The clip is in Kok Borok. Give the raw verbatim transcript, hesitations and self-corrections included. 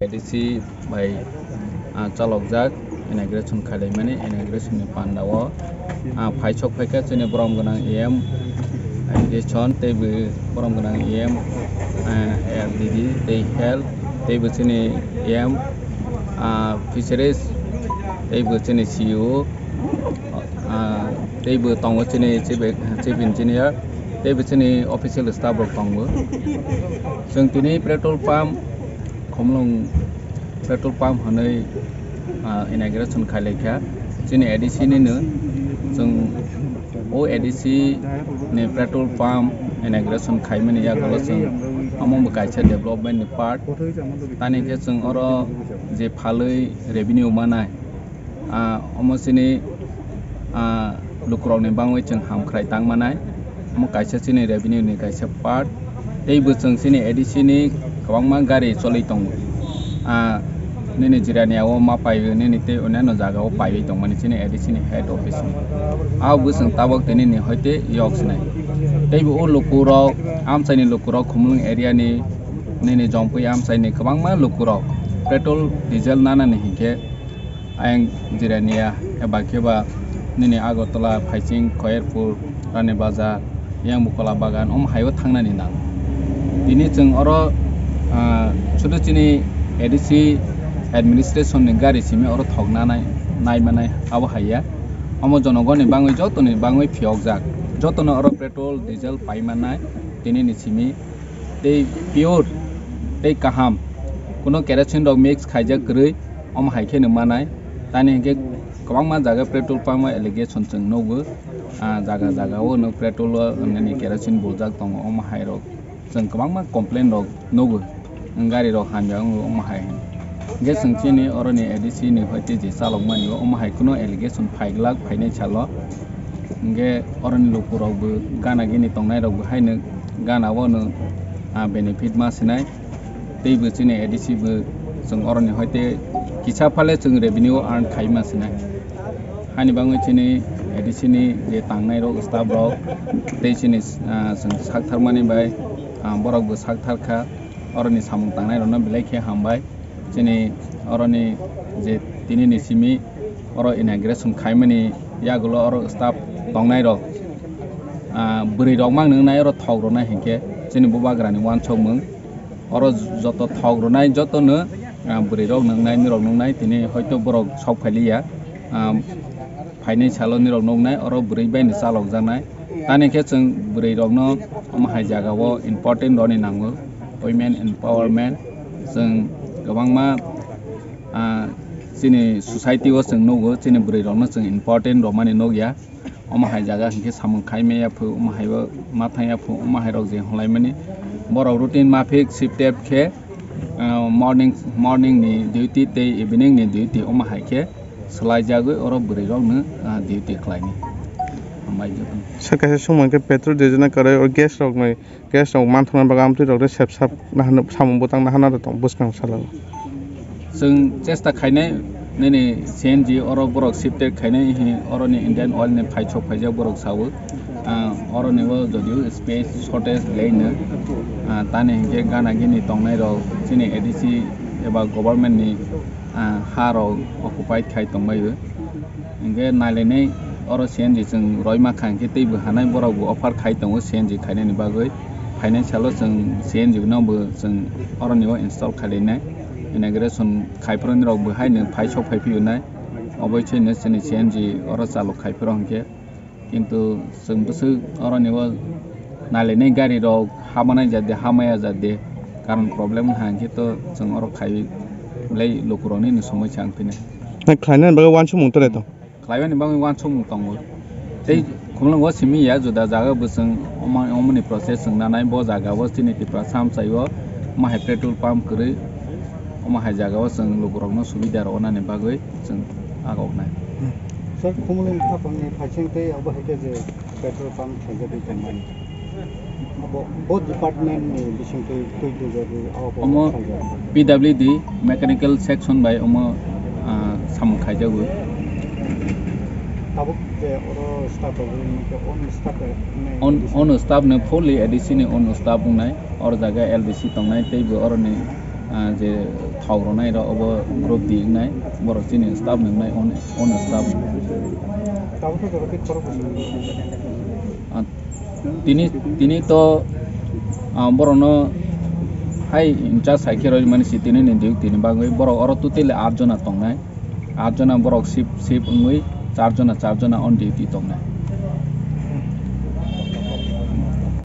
A D C bai, ah, chalokjak inauguration khailaimani, inauguration ni panda o, ah, phaisok phaikha chini borom gwnang E M irrigation, teibo borom gwnang E M, ah, R D D, tei health, teibo chini E M, ah, fisheries, teibo chini C E O, ah, teibo tongo chini chief, chief engineer, teibo chini official staff rok tongo. Chwng tini petrol pump, Khumlwng petrol pump hwnwi, ah, inauguration khailaikha chini A D C nino. Chwng o A D C ni petrol pump inauguration khaimani yagulo chwng omo bo kaisa development ni part. Tani khe chwng oro je phalwi revenue manai, ah, omo chini, ah, lukurokni bangwi chwng hamkrai tang manai. Omo kaisa chini revenue ni kaisa part. Teibo chwng chini A D C ni kwbangma gari choli tongo. Ah, nini Jirania o ma paiwi, nini tei onyanno jaga o paiwi tongmani chini A D C ni head office ni. Ah, bo chwng tabok tei nini hoite yok sinai. Teibo o lukurok, amchaini lukurok, Khumlwng area ni, nini Jompui amchaini kwbangma lukurok petrol, diesel nanani hinkhe ayang Jirania eba kheba nini Agartala, Phaising, Khairpur, Rani Bazar, yang Bukola Bagan, omo hai o thangnani nang. Tini chwng oro, ah, sudu chini A D C administration ni gari simi oro thok nanai, nai manai abo hai ya. Omo jonogoni bangwi jotoni bangwi phiyokjak. Jotono oro petrol, diesel pai manai tini ni simi. Tei pure, tei kaham. Kuno kerosene rok mix khaijak kwrwi, omo hai kheno manai. Tani hinkhe kwbangma jaga petrol pump o allegation chwng nugo. Ah, jaga jaga o no petrol o nini kerosene buljak tongo, omo hai rok. Chwng kwbangma complain rok nugo. Gari rok hamya wngo, omo hai. Hinkhe chwng chini oroni A D C ni hoite je chalokmani o, omo hai kuno allegation phaiglak phainai salo. Hinkhe oroni lukurok bo gana gini tongnai rok bo haino gana o no, ah, benefit ma sinai. Teibo chini A D C bo chwng oroni hoite kisa phale chwng revenue earn khai ma sinai. Hani bangwi chini A D C ni je tangnai rok, staff rok, tei chini, ah, chwng sak tharmani bai, ah, borok bo sak thar kha. Oroni samung tangnai rokno belai khe hambai. Chini oroni je tini ni simi oro inauguration khaimani yagulo oro staff tongnai rok, ah, bwrwi rok mang nwngnai oro thok rwnai hinkhe chini bubagrani uansukmung. Oro joto thok rwnai jotono, ah, bwrwi rok nwngnai, norok nwngnai, tini hoito borok sok phailiya, ah, phainai salo norok nuknai oro bwrwi bai ni chalokjaknai. Tani khe chwng bwrwi rokno omo hai jaga o important rwni nango, women empowerment. Chwng kwbangma, ah, chini society o chwng nugo, chini bwrwi rokno chwng important rwmani nukya. Omo hai jaga hinkhe samung khai maya phu, omo hai o ma thangya phu, omo hai rok je hwnlaimani. Borok routine maphik shifted khe, ah, morning, morning ni duty tei evening ni duty omo hai khe swlaijagwi oro bwrwi rokno, ah, duty khlaini. Hambai jotono. Sir, kaisa sumung khe petrol, diesel na kwrwi o gas rok nai, gas rok manthokna bagwi amtwi rok de sep sap nahana, samung bwtang nahana rok tong bwskang salo. Chwng chesta khainai nini C N G oro borok shifted khainai hi oroni Indian Oil ni phaisok phaijak borok sawo. Ah, oroni o jodio space shortage leino, ah, tani hinkhe gana gini tongnai rok chini A D C eba government ni, ah, ha rok occupied khai tongbaio. Hinkhe nailainai oro C N G chwng roima kha hinkhe teibo hanai borok bo offer khai tongo C N G khainani bagwi. Phainai salo chwng C N G no bo chwng oroni o install khailainai. Inauguration khaiphuru rok bo haino phaisok phaiphiyonai. Oboisoino chini C N G oro chalok khaiphuru hinkhe. Kintu chwng bwswk oroni o nailainai gari rok hamanai jat de, hamaya jat de, karon problem wngkha hinkhe to chwng oro khaiwi belai lukurokni no somoi sa wngphinai. Khlainani bagwi uansukmung tore to? Khlaibaini bagwi uansukmung tongo. Tei khumlwngo simi ya juda jaga bo chwng omo-, omoni process chwng nanai bo jaga o chini Tiprasa amchai o omo hai petrol pump kwrwi omo hai jaga o chwng lukurokno subida rwnani bagwi chwng agoknai. Sir, Khumulwng Khapangni phaising tei abo hai khe je petrol pump khaijagwi tongmani. Abo bo department ni bisingtwi twi twijagwi abo bo Omo khaijak. P W D mechanical section bai omo, ah, samung khaijago. Tabuk je oro staff rok wngkhe on staff rok wngkhe On, on staff no fully A D C ni on staff wngnai. Oro jaga L D C tongnai tei bo oroni Ah, je thok rwnai rok obo group di wngnai, borok chini staff ni wngnai, on, on staff. Tabuk khe jora tei khorok bwswk? Ah, tini, tini to, ah, borokno hai in charge hai khe rw mani si tini ni duty ni bagwi borok oro totally aat jona tongnai. Aat jona borok shift, shift wngwi char jona, char jona on duty tongnai.